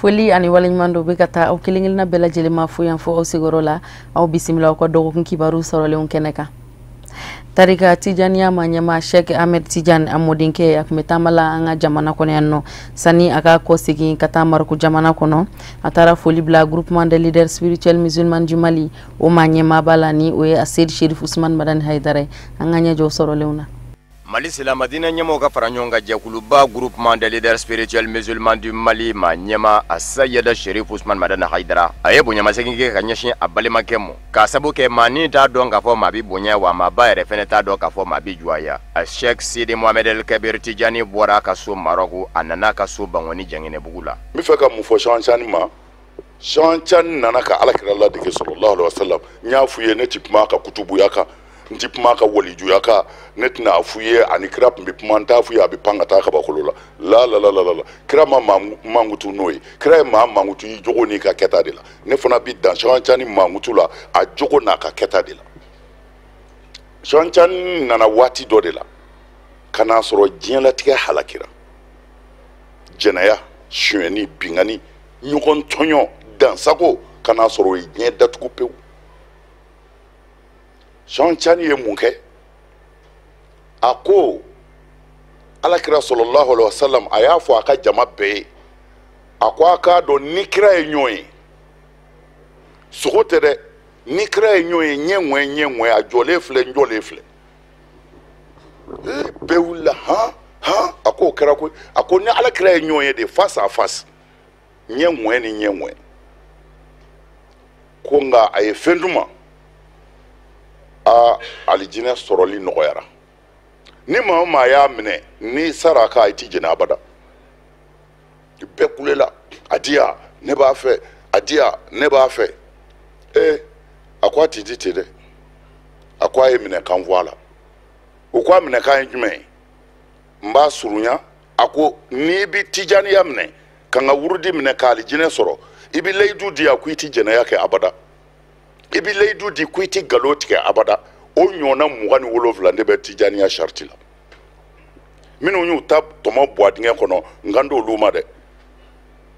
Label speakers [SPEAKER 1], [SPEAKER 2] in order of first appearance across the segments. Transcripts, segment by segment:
[SPEAKER 1] Foli ani waleɲuman dɔ bɛ ka taa aw kelen kelenna bɛɛ lajɛlen ma fo yan fo aw sigiyɔrɔ la. Aw bisimila aw ka dɔgɔkun kibaru sɔrɔlenw kɛnɛ kan. Tarika Tijaniya ma ɲɛma Sheikh Ahmed Tijan, a mɔdenkɛ, a tun bɛ taama la an ka jamana kɔnɔ yan nɔ. Sani a ka kɔsegin ka taa Maroko jamana kɔnɔ, a taara foli bila Groupement des leaders spirituels musulmans du Mali, o ma ɲɛmaaba la, ni o ye Aseyid Sherif Usman Madani Hayidara ye. An ka ɲɛjɔ sɔrɔlenw na.
[SPEAKER 2] Mali silamadinɛ ɲɛmɔgɔw ka fara ɲɔgɔn kan jɛkuluba Groupement des leaders spirituels musulmans du Mali ma ɲɛma a Sayida Sherif Usman Madani Hayidara, a ye bonyamasegin kɛ ka ɲɛsin a balimakɛ ma, k'a sabu kɛ maa ni t'a dɔn k'a fɔ maa bi bonya wa maa ba yɛrɛ fɛnɛ t'a dɔn k'a fɔ maa bi juwaya. A Sheikh Sidi Mohamed El Kabir Tijani bɔra a ka so Marɔku, a nana a ka so Bangoni Jɛngɛnɛbugu la.
[SPEAKER 3] N bɛ fɛ ka mun fɔ Cheikh Tidiane ma? Cheikh Tidiane nana ka Ala kira ladege sallallahu alaihi wasallam. N y'a f'u ye, ne ti kuma a ka kutubuya kan, n ti kuma a ka walijuya kan, ne tɛna a f'u ye ani kira tun bɛ kuma, n t'a f'u ye a bɛ pan ka taa kabakolo la. La la la la la, kira ma mankutu n'o ye. Kira ye maa mankutu i jogo n'i ka kɛta de la. Ne fana bi dan Cheikh Tidiane mankutu la a jogo n'a ka kɛta de la. Cheikh Tidiane nana waati dɔ de la ka n'a sɔrɔ diɲɛlatigɛ halakira, jɛnɛya, sonyɛni, bingani, ɲɔgɔn tɔɲɔ, dansago, ka n'a sɔrɔ o ye diɲɛ datugu pewu. Cheikh Tidiane ye mun kɛ? A ko Alakira sallallahu alaihi wasallam, a y'a fɔ a ka jama bɛɛ ye, a ko a k'a dɔn ni kira ye ɲɔgɔn ye, sogo tɛ dɛ, ni kira ye ɲɔgɔn ye, ɲɛ ŋɔɛ ɲɛ ŋɔɛ, a jɔlen filɛ, n jɔlen filɛ. Bɛɛ wulila, han han, a k'o kɛra koyi. A ko ni Alakira ye ɲɔgɔn ye de, face à face, ɲɛ ŋɔɛ ni ɲɛ ŋɔɛ. Ko nka a ye fɛn d'u ma, a alijinɛ sɔrɔli nɔgɔyara. Ni maa o maa y'a minɛ, n'i sara a kan, i ti jɛnɛ abada. Bɛɛ kulela, a di yan, ne b'a fɛ, a di yan, ne b'a fɛ. A ko a ti di ten dɛ. A ko a ye minɛ kan fɔ a la. O ko a minɛ kan ye jumɛn ye? N b'a surunya. A ko n'i bi tijaniya minɛ, ka n ka wurudi minɛ ka alijinɛ sɔrɔ, i bi layidu di yan ko i ti jɛnɛya kɛ abada, i bi layidu di ko i ti nkalon tigɛ abada. O ɲɔgɔnna 27 de bɛ tijaniya sariti la. Minnu y'u ta tɔmɔ bɔ a dingɛ kɔnɔ, n kan t'olu ma dɛ.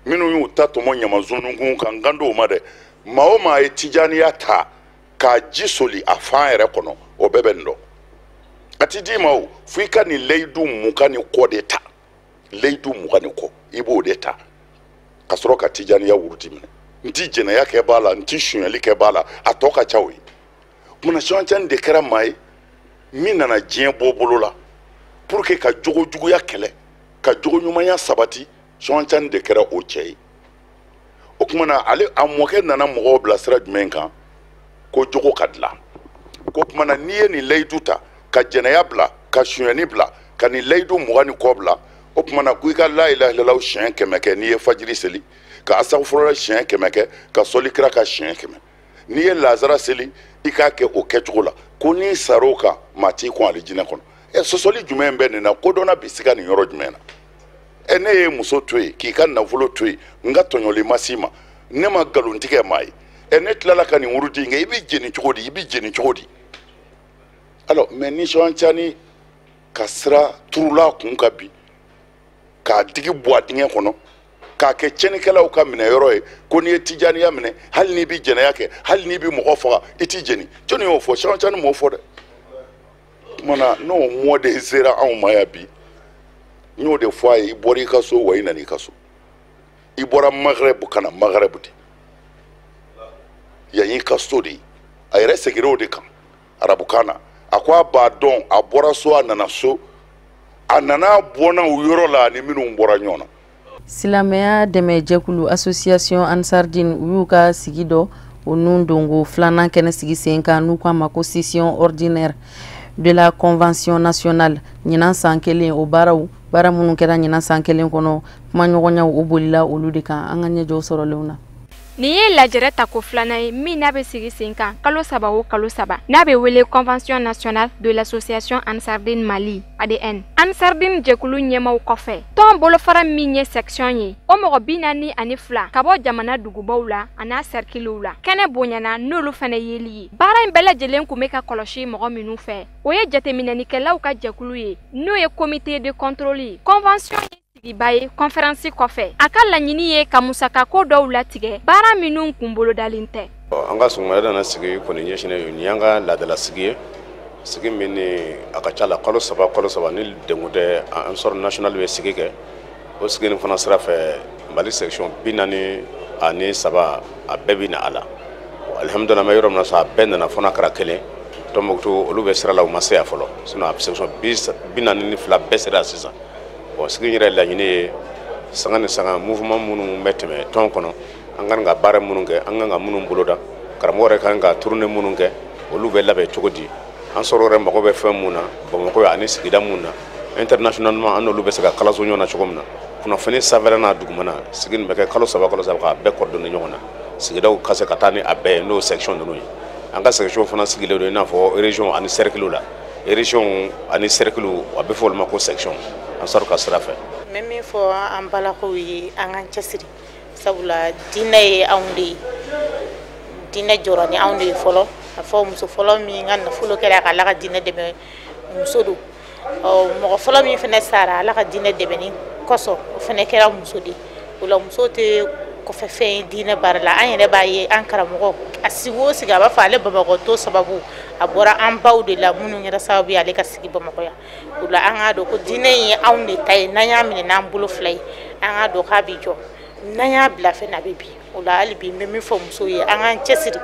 [SPEAKER 3] Minnu y'u ta tɔmɔ ɲamanzunukun kan, n kan t'o ma dɛ. Maa o maa ye tijaniya ta k'a ji soli a fan yɛrɛ kɔnɔ, o bɛɛ bɛ nin dɔn. A ti d'i ma o, fo i ka nin layidu 20 ni kɔ de ta. Layidu 20 ni kɔ, i b'o de ta ka sɔrɔ ka tijaniya wurudi minɛ. N ti jɛnɛya kɛ b'a la, n ti sonyali kɛ b'a la, a tɔ ka ca o ye. Munna Cheikh Tidiane de kɛra maa ye min nana diɲɛ bɔ bolo la pour que ka jogo juguya kɛlɛ, ka jogo ɲumanya sabati? Cheikh Tidiane de kɛra o cɛ ye. O tuma na, ale a mɔkɛ nana mɔgɔw bila sira jumɛn kan? Ko jogo ka dilan. Ko tuma na, n'i ye nin layidu ta ka jɛnɛya bila, ka sonyɛni bila, ka nin layidu 20 ni kɔ bila, o tuma na ko i ka la ilaha illallah siɲɛ 100 kɛ n'i ye fajiri seli, ka asafurula siɲɛ 100 kɛ, ka sɔli kira ka siɲɛ 100, n'i ye lazara seli i k'a kɛ o kɛcogo la, ko n'i sar'o kan maa t'i kɔn alijinɛ kɔnɔ. Sɔsɔli jumɛn bɛ nin na? Kodɔnna bi siga nin yɔrɔ jumɛn na? Ne ye muso to yen k'i ka nafolo to yen, n ka tɔɲɔli ma s'i ma, ne ma nkalon tigɛ maa ye. Ne tilala ka nin wurudi in kɛ, i bɛ jeni cogo di? I bɛ jeni cogo di? Alors, mais ni Cheikh Tidiane ka sira turula kun kan bi, k'a digi bɔ a dingɛ kɔnɔ, k'a kɛ tiɲɛnikɛlaw ka minɛ yɔrɔ ye, ko n'i ye tijaniya minɛ, hali n'i bɛ jɛnɛya kɛ, hali n'i bɛ mɔgɔ faga, i t'i jeni. Jɔnni y'o fɔ? Cheikh Tidiane m'o fɔ dɛ. Tuma na n'o mɔden sera anw ma yan bi, n y'o de fɔ a ye, i bɔra i ka so wa i nana i ka so, i bɔra Maghreb ka na Maghreb de, yan y'i ka so de ye. A yɛrɛ seginna o de kan arabukan na. A ko a b'a dɔn, a bɔra so, a nana so, a nana bɔnna o yɔrɔ la ani minnu bɔra ɲɔgɔn na.
[SPEAKER 1] Silamɛya dɛmɛjɛkulu Association Ansardine, u y'u ka sigi dɔ o nun dongo filanan kɛnɛ sigi sen kan, n'u k'a ma ko session ordinaire de la convention nationale. Ɲinan san kelen o baaraw, baara minnu kɛra ɲinan san kelen kɔnɔ, kumaɲɔgɔnyaw o bolila olu de kan. An ka ɲɛjɔw sɔrɔlenw na.
[SPEAKER 4] Nin ye lajɛrɛ tako filanan ye min n'a bɛ sigi sen kan kalo 3 o kalo 3, n'a bɛ wele Convention nationale de l'association Ansardine Mali ADN. Ansardine jɛkulu ɲɛmaw kɔfɛ, tɔn bolofara min ye section ye, o mɔgɔ 42 ka bɔ jamana dugubaw la a n'a sɛrikiliw la, kɛnɛ bonyana n'olu fana yeli ye. Baara in bɛɛ lajɛlen kun bɛ ka kɔlɔsi mɔgɔ minnu fɛ, o ye jateminɛnikɛlaw ka jɛkulu ye, n'o ye comité de contrôle ye. Convention ye sigiba ye conférence kɔfɛ. A ka laɲini ye ka musakako dɔw latigɛ, baara minnu kun bolodalen tɛ.
[SPEAKER 5] An ka sɔgɔmada na sigi kɔni ɲɛsinnen nin y'an ka laadala sigi ye, sigi min ni a ka ca la kalo saba kalo saba ni degun tɛ, Ansar national bɛ sigi kɛ. O sigi nin fana sira fɛ, Mali section 43 a bɛɛ bɛ na a la. Alihamudulila, an bɛ yɔrɔ min na sisan, a bɛɛ nana fo n'a kɛra kelen. Tɔnbukutu olu bɛ sira la, u ma se yan fɔlɔ, sinon a section 42 bɛɛ sera yan sisan. Bon, sigi in yɛrɛ laɲini ye sanga ni sanga mouvement minnu bɛ tɛmɛ tɔn kɔnɔ, an kan ka baara minnu kɛ, an kan ka minnu boloda, karamɔgɔ yɛrɛ kan ka tournée minnu kɛ, olu bɛ labɛn cogo di, an sɔrɔ yɛrɛ mago bɛ fɛn mun na Bamakɔ ani sigida mun na, internationalement an n'olu bɛ se ka kalaso ɲɔgɔn na cogo min na. Kunnafoni sanfɛla n'a dugumana, sigi nin bɛ kɛ kalo saba kalo saba k'a bɛɛ coordonner ɲɔgɔn na, sigidaw ka se ka taa ni a bɛɛ ye, n'o section ninnu ye. An ka section fana sigilen don i n'a fɔ région ani cercle la, région ani cercle a bɛ fɔ olu ma ko section Ansar ka sira fɛ.
[SPEAKER 6] N bɛ min fɔ an balakaw ye, an k'an cɛsiri, sabula diinɛ ye anw de ye, diinɛ jɔra ni anw de ye fɔlɔ. A fɔ muso fɔlɔ min ka nafolo kɛra ka Ala ka diinɛ dɛmɛ, muso don. Ɔ mɔgɔ fɔlɔ min fana sara Ala ka diinɛ dɛmɛni kosɔn, o fana kɛra muso de ye. O la muso tɛ kɔfɛ fɛn ye diinɛ baara la. An yɛrɛ b'a ye, an karamɔgɔ a sigi o sigi a b'a fɔ ale Bamakɔ to sababu a bɔra an baw de la, minnu kɛra sababu ye ale ka sigi Bamakɔ yan. O la an k'a dɔn ko diinɛ in ye anw de ta ye, n'an y'a minɛ n'an bolo fila ye, an k'a dɔn k'a bɛ jɔ, n'an y'a bila fɛn na a bɛ bin. O la hali bi n bɛ min fɔ musow ye, an k'an cɛsiri.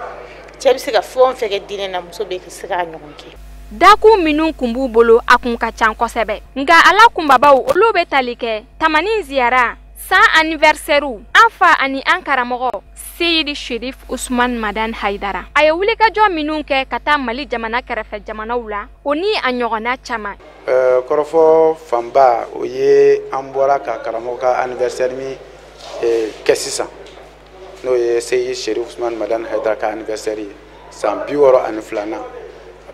[SPEAKER 6] Cɛ bɛ se ka fɛn o fɛn kɛ diinɛ na, muso bɛ se k'a ɲɔgɔn kɛ.
[SPEAKER 4] Dakun minnu kun b'u bolo, a kun ka ca kosɛbɛ, nka ala kunbabaw olu bɛ tali kɛ Tamani ziyara, san anniversaire, an fa ani an karamɔgɔ Seyidi Sherif Usman Madan Haidara, a ye wulikajɔ minnu kɛ ka taa Mali jamana kɛrɛfɛ jamanaw la, o ni a ɲɔgɔnna caman.
[SPEAKER 7] Kɔrɔfɔ fanba o ye an bɔra ka karamɔgɔ ka anniversaire min kɛ sisan, n'o ye Seyidi Sherif Usman Madan Haidara ka anniversaire ye, san 62nan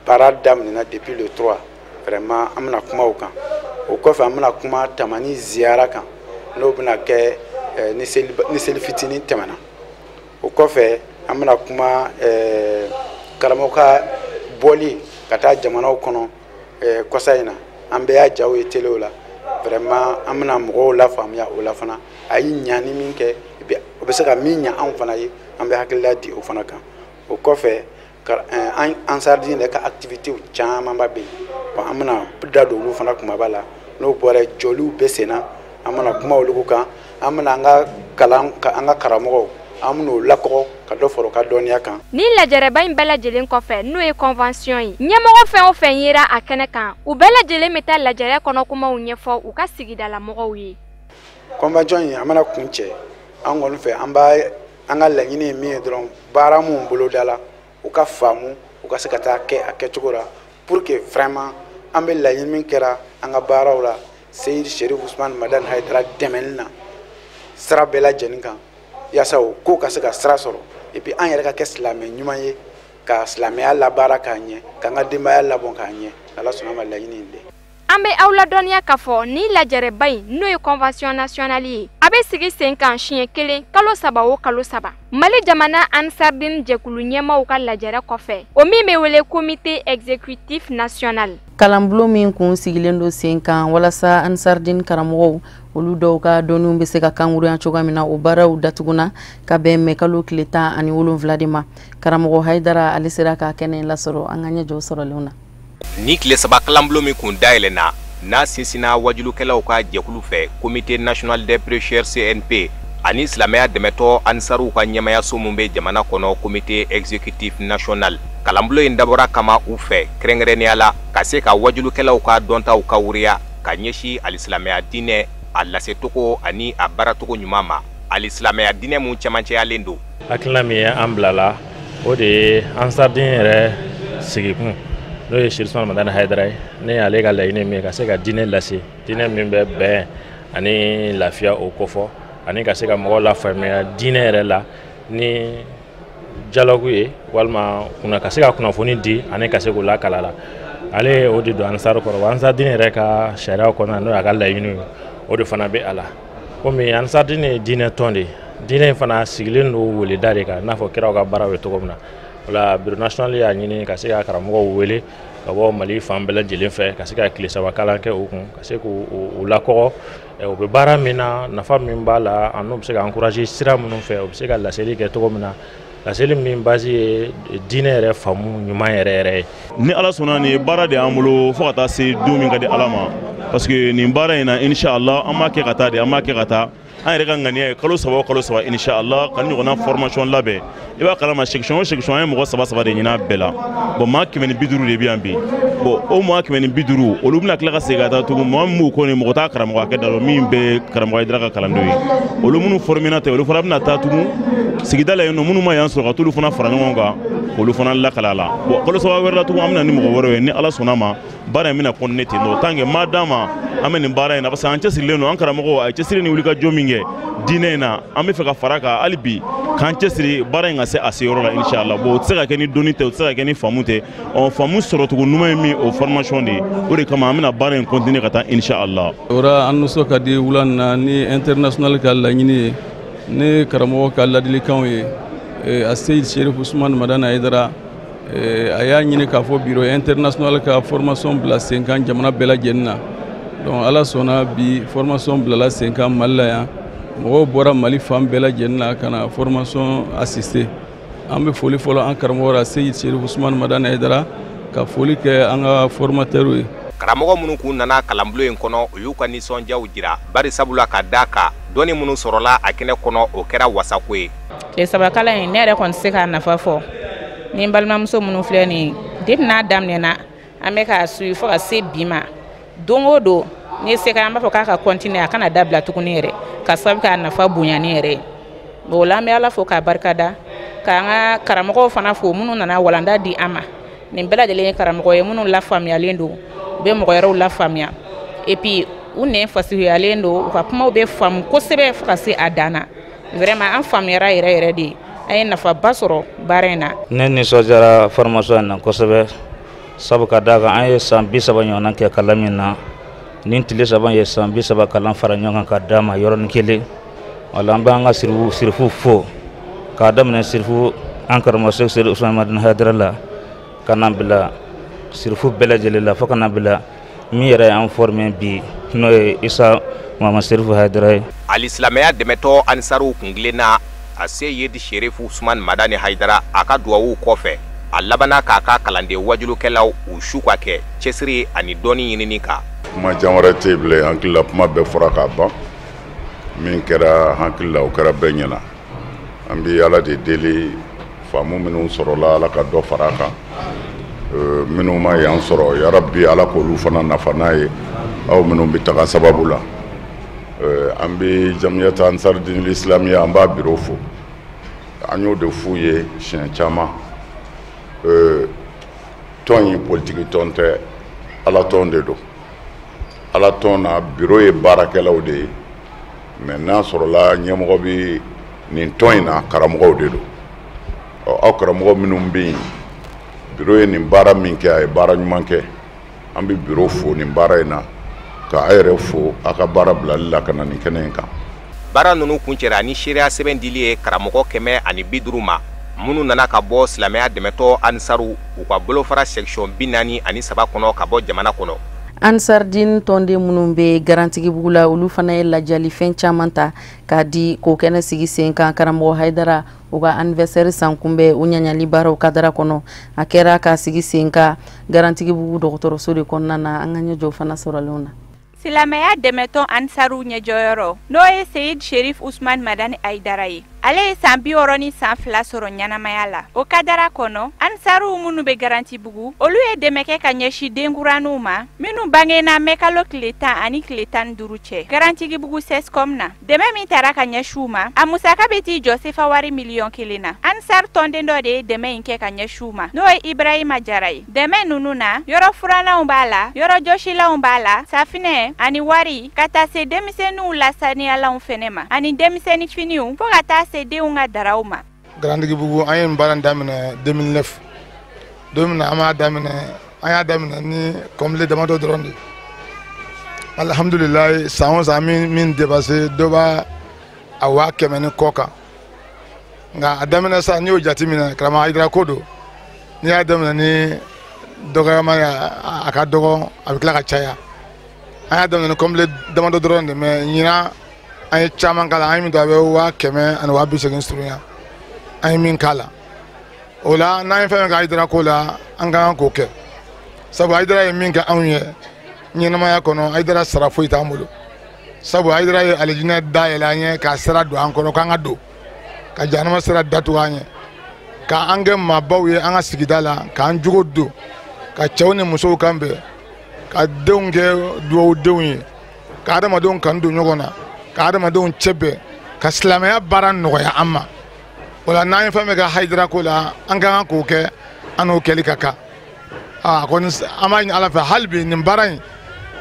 [SPEAKER 7] baara daminɛna depuis le 3. Vraiment an bɛna kuma o kan. O kɔfɛ an bɛna kuma Tamani ziyara kan, n'o bɛna kɛ ni seli fitinin tɛmɛna. O kɔfɛ an bɛna kuma karamɔgɔ ka bɔli ka taa jamanaw kɔnɔ kɔsa in na, an bɛɛ y'a jaw ye telew la. Vraiment an bɛna mɔgɔw lafaamuya o la fana, a ye ɲani min kɛ, o bɛ se ka min ɲa anw fana ye, an bɛ hakilila di o fana kan. O kɔfɛ an Ansardine yɛrɛ ka activité camanba bɛ yen, bon an bɛna da don olu fana kumaba la. N'o bɔra, jɔliw bɛ sen na, an bɛna kuma olu kan. An bɛna an ka kalan, an ka karamɔgɔw, an bɛn'o lakɔgɔ ka dɔ fara u ka dɔnniya kan.
[SPEAKER 4] Ni lajɛrɛba in bɛɛ lajɛlen kɔfɛ, n'o ye convention ye, ɲɛmɔgɔ fɛn o fɛn yera a kɛnɛ kan, u bɛɛ lajɛlen bɛ taa lajɛrɛ kɔnɔ kumaw ɲɛfɔ u ka sigidala mɔgɔw ye.
[SPEAKER 7] Convention in a mana kun cɛ, an kɔni fɛ an b'a an ka laɲini ye min ye dɔrɔn, baara mun boloda la, u ka faamu, u ka se ka taa kɛ a kɛcogo la, pour que vraiment an bɛ laɲini min kɛra an ka baaraw la Seyidi Sherif Usman Madan Haidara dɛmɛni na sira bɛɛ lajɛlen kan, yaasa o ko ka se ka sira sɔrɔ, et puis an yɛrɛ ka kɛ silamɛ ɲuman ye, ka silamɛya labaara k'a ɲɛ, k'an ka denbaya labɔn k'a ɲɛ. Ala sɔnna ma laɲini in de.
[SPEAKER 4] An bɛ aw ladɔnniya k'a fɔ ni lajɛrɛba in, n'o ye convention nationale ye, a bɛ sigi sen kan siɲɛ kelen kalo saba o kalo saba, Mali jamana Ansardine jɛkulu ɲɛmaaw ka lajɛrɛ kɔfɛ, o min bɛ wele comité exécutif national.
[SPEAKER 1] Kalanbulon min kun sigilen don sen kan walasa Ansardine karamɔgɔw olu dɔw ka dɔnniw bɛ se ka kankuruya cogoya min na, o baaraw datuguna ka bɛn mɛ kalo tile 17 de ma. Karamɔgɔ Haidara ale sera ka kɛnɛ lasɔrɔ, an ka ɲɛ jɔ sɔrɔlenw na.
[SPEAKER 8] Ni tile saba kalanbulon min kun dayɛlɛnna, n'a sinsinna wajulukɛlaw ka jɛkulu fɛ, comité national des prêcheurs CNP, ani silamɛya dɛmɛtɔ Ansaruw ka ɲɛmayaso min bɛ jamana kɔnɔ, comité exécutif national, kalanbulon in dabɔra kama u fɛ kɛrɛnkɛrɛnnenya la ka se ka wajulukɛlaw ka dɔntaw ka wuriya ka ɲɛsin alisilamɛya diinɛ a lasetogo ani a baaratogo ɲuman ma, alisilamɛya diinɛ mun cɛmancɛyalen don.
[SPEAKER 9] Hakilina min ye an bilala, o de ye Ansardine yɛrɛ sigikun, n'o ye Sherif Usman Madani Haidara ye, ne ale ka laɲini min ye ka se ka diinɛ lase, diinɛ min bɛ bɛn ani lafiya o kofɔ, ani ka se ka mɔgɔw lafaamuya diinɛ yɛrɛ la ni dialogue ye, walima kunna ka se ka kunnafoni di ani ka se k'u lakala la. Ale o de don Ansar kɔrɔ. Ansardine yɛrɛ ka sariya kɔnɔna, n'o y'a ka laɲini ye, o de fana bɛ a la. Komi Ansardine ye diinɛ tɔn de ye, diinɛ in fana sigilen don weleda de kan, i n'a fɔ kiraw ka baara bɛ cogo min na. O la bureau national y'a ɲini ka se ka karamɔgɔw wele ka bɔ Mali fan bɛɛ lajɛlen fɛ ka se ka tile 3 kalan kɛ u kun, ka se k'u lakɔgɔ u bɛ baara min na, nafa min b'a la, a n'u bɛ se ka encourager sira minnu fɛ, u bɛ se ka laseli kɛ cogo min na, laseli min base ye diinɛ yɛrɛ faamu ɲuman yɛrɛ yɛrɛ ye.
[SPEAKER 10] Ni Ala sɔnna, nin ye baara de y'an bolo fo ka taa se don min ka di Ala ma, parce que nin baara in na, inshallah, an b'a kɛ ka taa de, an b'a kɛ ka taa. An yɛrɛ ka ŋaniya ye kalo 3 o kalo 3, inshallah, ka nin ɲɔgɔnna formation labɛn. I b'a kalama, section o section, an ye mɔgɔ 3 3 de ɲini a bɛɛ la. Bon, maa 150 de bɛ yan bi. Bon, o maa 150, olu bɛna tila ka segin ka taa tugun. Maa min b'u kɔ nin, mɔgɔ t'a karamɔgɔ hakɛ da dɔn min bɛ karamɔgɔ Hayidara ka kalandenw ye. Olu minnu formé ten, olu fana bɛna taa tugun sigida la yen nɔ, minnu ma yan sɔrɔ, ka t'olu fana fara ɲɔgɔn kan k'olu fana lakala a la. Bon, kalo 3 wɛrɛ la tugun, an bɛna ni mɔgɔ wɛrɛw ye. Ni Ala sɔnna ma, baara in bɛna continuer ten tɔ tant que maa d'an ma, an bɛ nin baara in na, parce que an cɛsirilen don. An karamɔgɔ a ye cɛsiri ni wulikajɔ min kɛ diinɛ in na, an bɛ fɛ ka fara kan hali bi k'an cɛsiri baara in ka se a seyɔrɔ la, inshallah. Bon, o tɛ se ka kɛ ni dɔnni tɛ, o tɛ se ka kɛ ni faamu tɛ. Ɔ, faamu sɔrɔcogo ɲuman ye min, o formation de ye. O de kama an bɛna baara in continuer ka taa, inshallah.
[SPEAKER 11] O la an nisɔn ka di wula in na ni international ka laɲini ye, ni karamɔgɔ ka ladilikanw ye. A Seyid Sherif Usman Madani Hayidara, a y'a ɲini k'a fɔ bureau international ka formation bila sen kan jamana bɛɛ lajɛlen na. Donc Ala sɔnna, bi formation bilala sen kan Mali la yan. Mɔgɔw bɔra Mali fan bɛɛ lajɛlen na ka na formation assister. An bɛ foli fɔlɔ an karamɔgɔ la, Seyid Sherif Usman Madani Hayidara, ka foli kɛ an ka formateur ye.
[SPEAKER 8] Karamɔgɔ minnu kun nana kalanbulon in kɔnɔ, u y'u ka nisɔndiyaw jira, bari sabula ka d'a kan dɔnni minnu sɔrɔla a kɛnɛ kɔnɔ, o kɛra wasako ye.
[SPEAKER 12] Tile 3 kalan in, ne yɛrɛ kɔni tɛ se k'a nafa fɔ. Ni n balimamuso minnu filɛ nin ye, depuis n'a daminɛna, an bɛ k'a suivi fo ka se bi ma. Don o don ni se ka, an b'a fɔ k'a ka continuer, a kana dabila tuguni yɛrɛ, ka sababu k'a nafa bonyani yɛrɛ ye. Bon, o la an bɛ Ala fo k'a barikada, k'an ka karamɔgɔw fana fo minnu nana walanda di an ma. Nin bɛɛ lajɛlen ye karamɔgɔ ye minnu lafaamuyalen don, u bɛ mɔgɔ wɛrɛw lafaamuya, et puis u nɛn fasihuyalen don, u ka kumaw bɛ faamu kosɛbɛ fo ka se a dan na. Vraiment, an faamuyara yɛrɛ yɛrɛ de, an ye nafaba sɔrɔ baara in na.
[SPEAKER 13] Ne nisɔndiyara formation in na kosɛbɛ, sabu ka d'a kan an ye san 30 ɲɔgɔnna kɛ kalan min na, nin tile 3 ye san 30 kalan fara ɲɔgɔn kan ka d'a ma yɔrɔnin kelen. Wala an b'an ka sirifu fo k'a daminɛ sirifu an karamɔgɔ Seyid Sherif Usman Madani Hayidara la, ka na bila sirifu bɛɛ lajɛlen la, fo ka na bila min yɛrɛ y'an formé bi, n'o ye Isa Muhamad Serifu Hayidara ye.
[SPEAKER 8] Ali silamɛya dɛmɛtɔ Ansaruw kuntilenna, a Seyid Sherif Usman Madani Hayidara, a ka duwawu kɔfɛ, a labanna k'a ka kalanden wajulukɛlaw u su ka kɛ cɛsiri ani dɔnni ɲinini kan.
[SPEAKER 3] Kuma jan wɛrɛ tɛ yen bilen, hakili la kuma bɛɛ fɔra k'a ban. Min kɛra hakili la, o kɛra bɛɛ ɲɛna. An bɛ Ala de deli, faamu minnu sɔrɔla, Ala ka dɔ fara a kan. Minnu ma yan sɔrɔ, yarabi Ala k'olu fana nafa n'a ye, aw minnu bɛ taga sababu la. An bɛ Jamiyata Ansar Dine Islamiya, an b'a bureau fo. An y'o de f'u ye siɲɛ caman. Tɔn in politiki tɔn tɛ, Ala tɔn de don. Ala tɔn na, bureau ye baarakɛlaw de ye, mais n'a sɔrɔla ɲɛmɔgɔ bɛ nin tɔn in na, karamɔgɔw de don. Ɔ, aw karamɔgɔ minnu bɛ yen, bureau ye nin baara min kɛ, a ye baara ɲuman kɛ. An bɛ bureau fo nin baara in na, ka a yɛrɛ fo a ka baara bilali la ka na nin kɛnɛ in kan.
[SPEAKER 8] Baara ninnu kuncɛra ni seereya sɛbɛn dili ye karamɔgɔ 150 ma, minnu nana ka bɔ silamɛya dɛmɛtɔ Ansaru u ka bolofara section 43 kɔnɔ ka bɔ jamana kɔnɔ.
[SPEAKER 1] Ansardine tɔnden minnu bɛ Garantigibugu la, olu fana ye lajalifɛn caman ta k'a di k'o kɛnɛ sigi sen kan karamɔgɔ Hayidara u ka anniversaire san kunbɛn u ɲaɲali baaraw kadara kɔnɔ. A kɛra k'a sigi sen kan Garantigibugu dɔgɔtɔrɔso de kɔnɔna na. An ka ɲɛjɔ fana sɔrɔlenw na.
[SPEAKER 14] Silamɛya dɛmɛtɔn Ansaru ɲɛjɔyɔrɔ, n'o ye Seyid Sherif Usman Madani Hayidara ye, ale ye san 62 sɔrɔ ɲɛnamaya la. O kadara kɔnɔ, Ansaruw minnu bɛ Garantibugu, olu ye dɛmɛ kɛ ka ɲɛsin denkuraninw ma minnu bangena mɛkalo tile 10 ani tile 15 cɛ Garantigibugu CSCOM na. Dɛmɛ min tara ka ɲɛsin u ma, a musaka bɛ t'i jɔ sefa wari 1 miliyɔn na. Ansar tɔnden dɔ de ye dɛmɛ in kɛ ka ɲɛsin u ma, n'o ye Ibrahima Jara ye. Dɛmɛ ninnu na, yɔrɔ furananw b'a la, yɔrɔ jɔsilanw b'a la, safinɛ ani wari, ka taa se denmisɛnninw lasaniyalanw fɛnɛ ma, ani denmisɛnnin finiw, fo ka taa se denw ka daraw ma.
[SPEAKER 15] Garantigibugu, an ye nin baara in daminɛ 2009. Don min na an b'a daminɛ, an y'a daminɛ ni complet damadɔ dɔrɔn de. Alihamudulilayi, san o san, min dépassé, dɔ b'a a 100 000 ni kɔ kan. Nka a daminɛ sa, n'i y'o jateminɛ, karamɔgɔ Hayidara ko don. N'i y'a daminɛ ni Dɔgɔyama a ka dɔgɔ, a bɛ tila ka caya. An y'a daminɛ ni complet damadɔ dɔrɔn de, mais ɲinan an ye caman k'a la. An ye min don, a bɛ 180,000 surunya an ye min k'a la. O la, n'an ye fɛn fɛn kɛ Hayidara ko la, an ka kan k'o kɛ, sabu Hayidara ye min kɛ anw ye ɲɛnamaya kɔnɔ, Hayidara sara foyi t'an bolo, sabu Hayidara ye alijinɛ dayɛlɛ an ye, k'a sira don an kɔrɔ k'an ka don, ka jahanama sira datugu an ye, k'an kɛ maabaw ye an ka sigida la, k'an jogo don, ka cɛw ni musow kan bɛn, ka denw kɛ duwawudenw ye, ka adamadenw kanu don ɲɔgɔn na, ka adamadenw cɛ bɛn, ka silamɛya baara nɔgɔya an ma. O la, n'an ye fɛn fɛn kɛ Hayidara ko la, an ka kan k'o kɛ, an n'o kɛli ka kan. A kɔni, an b'a ɲini Ala fɛ hali bi, nin baara in,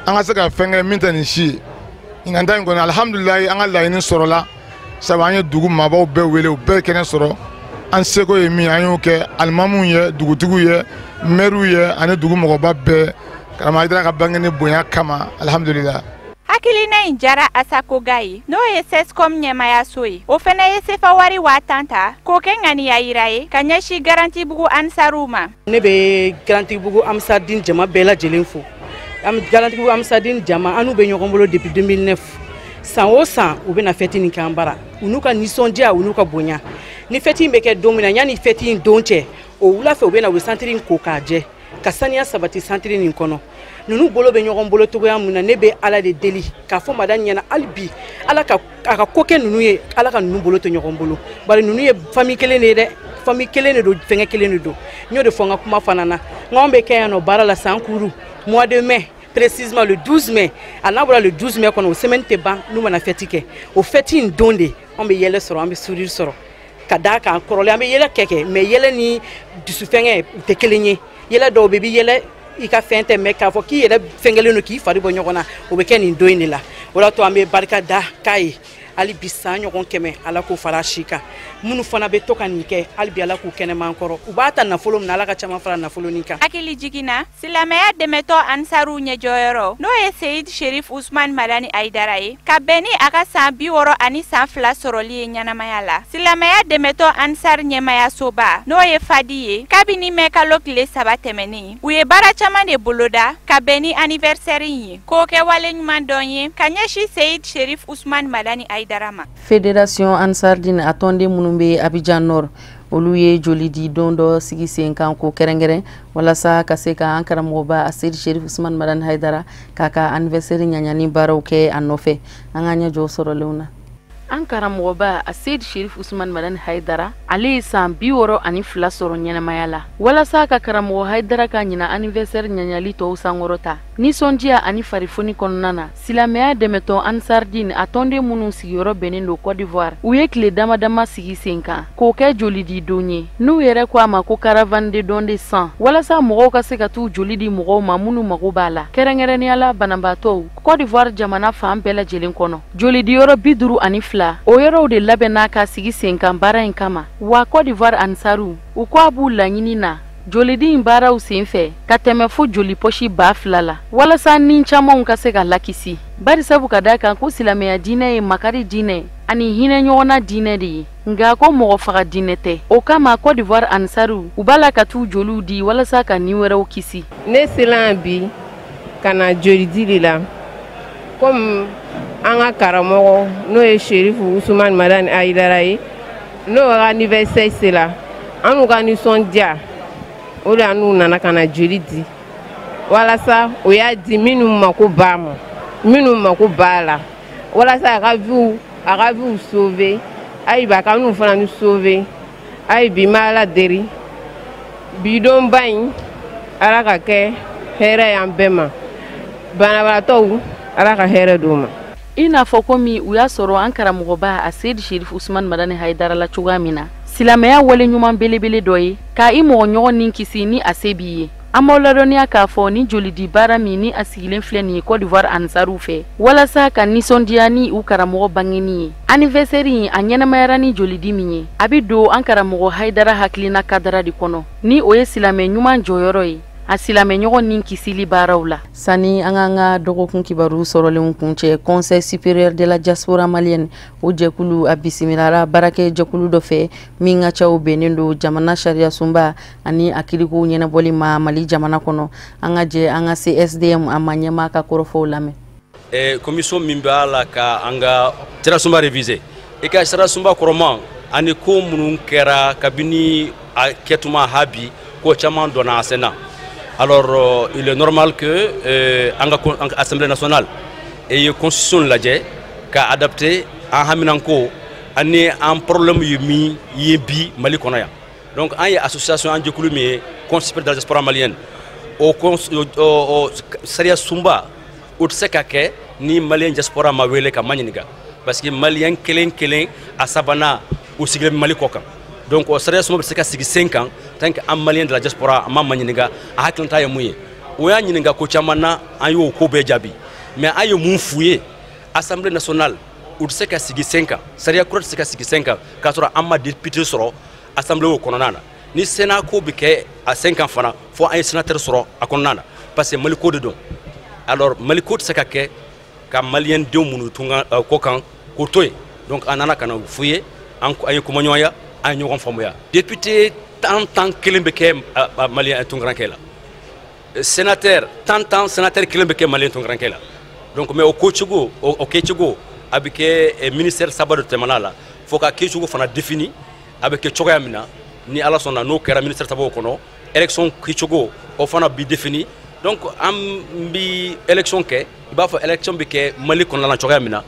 [SPEAKER 15] an ka se ka fɛn kɛ min tɛ nin si ye. Ɲinan ta in kɔni, alihamudulilayi, an ka laɲini sɔrɔla, sabu an ye dugu maabaw bɛɛ wele, u bɛɛ ye kɛnɛ sɔrɔ. An seko ye min, an y'o kɛ, alimamuw ye, dugutigiw ye, mɛriw ye, ani dugu mɔgɔba bɛɛ, karamɔgɔ Hayidara ka bangeni bonya kama, alihamudulilayi.
[SPEAKER 14] Hakilina in jara Asakoga ye, n'o ye CSCOM ɲɛmayaso ye. O fana ye sefa wari 10,000 ta k'o kɛ ŋaniya yira ye ka ɲɛsin Garantibugu Ansaruw ma.
[SPEAKER 16] Ne bɛ Garantibugu Ansardine jama bɛɛ lajɛlen fo. Garantibugu Ansardine jama, an n'u bɛ ɲɔgɔn bolo depuis 2009. San o san, u bɛna fɛti nin k'an bara, u n'u ka nisɔndiya, u n'u ka bonya. Ni fɛti in bɛ kɛ don min na, yanni fɛti in don cɛ, o wula fɛ, u bɛ na, u bɛ santiri in ko k'a jɛ, ka saniya sabati santiri nin kɔnɔ. Ninnu bolo bɛ ɲɔgɔn bolo cogoya min na, ne bɛ Ala de deli k'a fɔ Madani ɲɛna hali bi, Ala ka a ka ko kɛ ninnu ye, Ala ka ninnu bolo to ɲɔgɔn bolo, bari ninnu ye famille kelen de ye dɛ, famille kelen de don, fɛngɛ kelen de don. N y'o de fɔ n ka kuma fana na, n k'anw bɛ kɛ yan nɔ baara la san kuru, mois de mai, précisément le 12 mai. A n'a bɔra le 12 mai kɔnɔ, o semaine tɛ ban n'u mana fɛti kɛ. O fɛti in don de, anw bɛ yɛlɛ sɔrɔ, an bɛ sourire sɔrɔ, ka d'a kan kɔrɔlen an bɛ yɛlɛ kɛ, mais yɛlɛ ni dusufɛngɛ u tɛ kelen ye. Yɛlɛ dɔw bɛ, i bɛ yɛlɛ, i ka fɛn tɛ, mais k'a fɔ k'i yɛrɛ fɛngɛlen don k'i fari bɔ ɲɔgɔn na, o bɛ kɛ nin don in de la. O de y'a to an bɛ barika da k'a ye hali bi, san ɲɔgɔn 100, Ala k'o fara si kan. Minnu fana bɛ to ka nin kɛ, hali bi Ala k'u kɛnɛman kɔrɔ. U b'a ta nafolo min na, Ala ka caman fara nafolo nin kan.
[SPEAKER 14] Hakili jiginna silamɛya dɛmɛtɔ Ansaruw ɲɛjɔyɔrɔ, n'o ye Seyid Sherif Usman Madani Hayidara ye, ka bɛn ni a ka san 62 sɔrɔli ye ɲɛnamaya la. Silamɛya dɛmɛtɔ Ansar ɲɛmayasoba, n'o ye Fadi ye, kabini mɛ kalo tile 3 tɛmɛnen, u ye baara caman de boloda ka bɛn ni anniversaire in ye, k'o kɛ wale ɲuman dɔn ye ka ɲɛsin Seyid Sherif Usman Madani Hayidara ma.
[SPEAKER 1] Fédération Ansardine, a tɔnden minnu bɛ Abidjan Nord, olu ye joli di don dɔ sigi sen kan k'o kɛrɛnkɛrɛn walasa ka se ka an karamɔgɔba Aseyid Sherif Usman Madani Hayidara k'a ka anniversaire ɲaɲani baaraw kɛ a nɔfɛ. An ka ɲɛjɔ sɔrɔlenw na, an karamɔgɔba Aseyid Sherif Usman Madani Hayidara, ale ye san 62 sɔrɔ ɲɛnamaya la. Walasa ka karamɔgɔ Hayidara ka ɲina anniversaire ɲaɲali tɔw sankɔrɔta nisɔndiya ani farifoni kɔnɔna na, silamɛya dɛmɛtɔn Ansardine, a tɔnden minnu sigiyɔrɔ bɛnnen don Côte d'Ivoire, u ye tile dama dama sigi sen kan k'o kɛ joli di don ye, n'u yɛrɛ ko a ma ko caravane de don de sang, walasa mɔgɔw ka se ka t'u joli di mɔgɔw ma minnu mago b'a la, kɛrɛnkɛrɛnnenya la banabaatɔw, Côte d'Ivoire jamana fan bɛɛ lajɛlen kɔnɔ. Jolidiyɔrɔ 52, o yɔrɔw de labɛnna ka sigi sen kan baara in kama. Wa Côte d'Ivoire Ansaru, u ko a b'u laɲini na jolidi in baaraw sen fɛ ka tɛmɛ fo joli pɔsi 2000 la, walasa ni camanw ka se ka lakisi, barisabu ka da kan ko silamɛya diinɛ ye makari diinɛ ani hinɛ ɲɔgɔnna diinɛ de ye, nka ko mɔgɔ faga diinɛ tɛ. O kama, Côte d'Ivoire Ansaru, u b'a la ka t'u joliw di walasa ka ni wɛrɛw kisi.
[SPEAKER 17] Ne sela yan bi ka na joli di de la, komi an ka karamɔgɔ, n'o ye Sherifu Usumani Madani Hayidara ye, n'o ka anniversaire sera, an n'u ka nisɔndiya, o de y'an n'u nana ka na joli di, walasa o y'a di minnu mako b'a ma, minnu mako b'a la, walasa a ka vie sauver. Ayi bi, a ka n'u fana ni sauver. Ayi bi, n bɛ Ala deli, bi donba in, Ala ka kɛ hɛrɛ y'an bɛɛ ma, banabagatɔw, Ala ka hɛrɛ d'u ma.
[SPEAKER 1] I n'a fɔ komi u y'a sɔrɔ an karamɔgɔba Aseyid Sherif Usman Madani Hayidara la cogoya min na, silamɛya wale ɲuman belebele dɔ ye k'a i mɔgɔ ɲɔgɔn nin kisi ni a se b'i ye. An b'aw ladɔnniya k'a fɔ ni jolidi baara min ni a sigilen filɛ nin ye Côte d'Ivoire Ansaruw fɛ walasa ka nisɔndiya ni u karamɔgɔ bangeni ye, anniversaire in a ɲɛnamayara ni jolidi min ye, a bɛ don an karamɔgɔ Hayidara hakilina kadara de kɔnɔ, ni o ye silamɛ ɲuman jɔyɔrɔ ye. A silamɛɲɔgɔn ni kisili baaraw la. Sani an k'an ka dɔgɔkun kibaru sɔrɔlenw kuncɛ, Conseil supérieur de la diaspora malienne o jɛkulu a bisimilara baarakɛ jɛkulu dɔ fɛ min ka caw bɛnnen don jamana sariya sunba ani a kirikow ɲɛnabɔli ma Mali jamana kɔnɔ. An ka jɛ an ka CSDM a ma ɲɛmaa ka kɔrɔfɔw lamɛn.
[SPEAKER 18] Commission min b'a la ka an ka sariya sunba réviser, i ka sariya sunba kɔrɔman ani ko minnu kɛra kabini a kɛtuma ha bi, ko caman donna a sen na. Alors il est normal que an ka Assemblée nationale ye constitution lajɛ ka adapter an haminanko ani an problème ye min ye bi Mali kɔnɔ yan. Donc an ye association, an jɛkulu min ye Conseil supérieur de la diaspora malienne, o sariya sunba o tɛ se ka kɛ ni malien diaspora ma wele ka ma ɲininka, parce que malien kelen kelen a sabanan o sigilen bɛ Mali kɔ kan. Donc o sariya sunba bɛ se ka sigi sen kan tant que an malien de la diaspora an ma ɲininka a hakilinata ye mun ye. O y'a ɲininka ko caman na, an y'o ko bɛɛ jaabi. Mais an ye mun f'u ye? Assemblée nationale u tɛ se ka sigi sen kan, sariya kura tɛ se ka sigi sen kan k'a sɔrɔ an ma député sɔrɔ assemblée o kɔnɔna na. Ni sénat ko bɛ kɛ a sen kan fana, fo an ye sénateur sɔrɔ a kɔnɔna na, parce que Mali ko de don. Alors Mali ko tɛ se ka kɛ ka malien denw minnu tunga kɔ kan k'o to yen. Donc an nana ka na f'u ye, an ye kumaɲɔgɔnya, an ye ɲɔgɔn faamuya. Député 11 bɛ kɛ malien tunkarankɛ la, sénateur 10 sénateur kelen bɛ kɛ malien tunkarankɛ la. Donc mais o ko cogo, o kɛcogo a bɛ kɛ ministère saba de tɛmɛna la fo ka kɛcogo fana défini, a bɛ kɛ cogoya min na. Ni Ala sɔnna, n'o kɛra ministère sabaw kɔnɔ, élection kɛcogo o fana bi défini. Donc an bi élection kɛ i b'a fɔ élection bɛ kɛ Mali kɔnɔna la cogoya min na,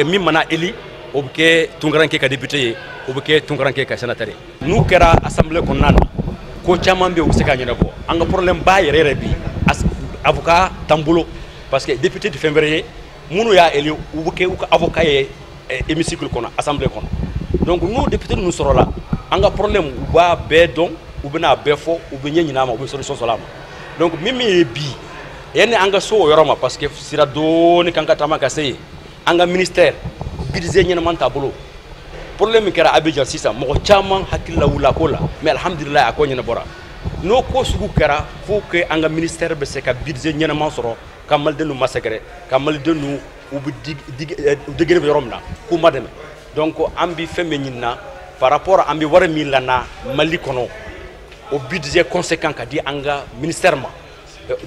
[SPEAKER 18] min mana éli, o bɛ kɛ tunkarankɛ ka député ye, o bɛ kɛ tunkarankɛ ka sénateur ye. N'u kɛra assemblée kɔnɔna na, ko caman bɛ yen u bɛ se ka ɲɛnabɔ. An ka problème ba yɛrɛ yɛrɛ bi, avocat t'an bolo, parce que député tɛ fɛn wɛrɛ ye, minnu y'a élu, u bɛ kɛ u ka avocat ye hémicycle kɔnɔ, assemblée kɔnɔ. Donc n'o député ninnu sɔrɔla, an ka problème u b'a bɛɛ dɔn, u bɛna a bɛɛ fɔ, u bɛ ɲɛ ɲin'a ma, u bɛ solution sɔrɔ a ma. Donc min ye bi yanni an ka so o yɔrɔ ma, parce que sira dɔɔni kan ka taama ka se yen, an ka ministère budget ɲɛnama t'a bolo. Problème min kɛra Abidjan sisan, mɔgɔ caman hakili la wulila ko la, mais alhamdulilayi, a ko ɲɛnabɔra. N'o ko sugu kɛra, faut que an ka ministère bɛ se ka budget ɲɛnama sɔrɔ ka maliden nu masɛgɛrɛ, ka maliden nu u bɛ degré bɛ yɔrɔ min na k'u ma dɛmɛ. Donc an bɛ fɛn min ɲinina par rapport an bɛ wari min lana Mali kɔnɔ, o budget conséquent ka di an ka ministère ma,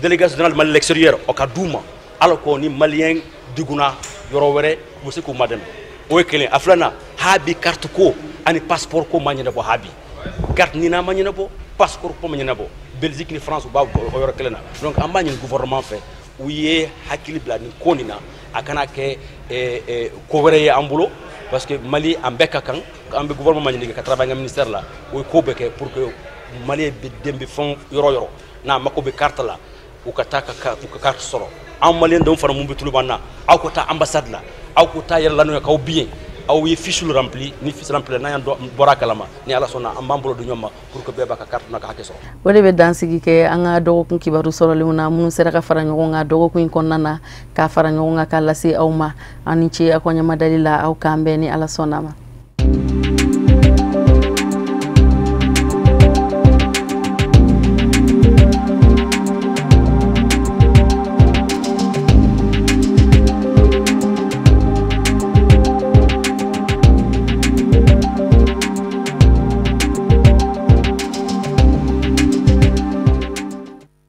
[SPEAKER 18] délégation générale Mali l'extérieur, o ka d'u ma ala ko ni malien diguna yɔrɔ wɛrɛ, u bɛ se k'u ma dɛmɛ. O ye kelen. A filanan, ha bi carte ko ani passeport ko ma ɲɛnabɔ. Ha bi carte nina ma ɲɛnabɔ, passeport ko ma ɲɛnabɔ. Belgique ni France, u b'a o yɔrɔ kelen na. Donc an b'a ɲini gouvernement fɛ, u ye hakili bila nin ko nin na, a kana kɛ ko wɛrɛ ye an bolo, parce que Mali an bɛɛ ka kan. An bɛ gouvernement ma ɲini ka travailler an ka ministère la, o ye ko bɛɛ kɛ pour que Mali bɛ den bɛ fɛn yɔrɔ yɔrɔ n'a mako bɛ carte la, u ka taa ka u ka carte sɔrɔ. An malien denw fana mun bɛ tuluban na, aw ka taa ambassade la, aw ko taa yɛrɛ la k'aw bien aw ye fiche rempli. Ni fiche rempli, n'an bɔra a kalama, ni Ala sɔnna, an b'an bolo di ɲɔgɔn ma pour que bɛɛ b'a ka carte n'a ka hakɛ sɔrɔ.
[SPEAKER 1] O de bɛ dansigi kɛ an ka dɔgɔkun kibaru sɔrɔlenw na minnu sera ka fara ɲɔgɔn kan dɔgɔkun in kɔnɔna na, k'a fara ɲɔgɔn kan k'a lase aw ma. Aw ni ce aw ka ɲɛmadali la. Aw k'an bɛn ni Ala sɔnna ma.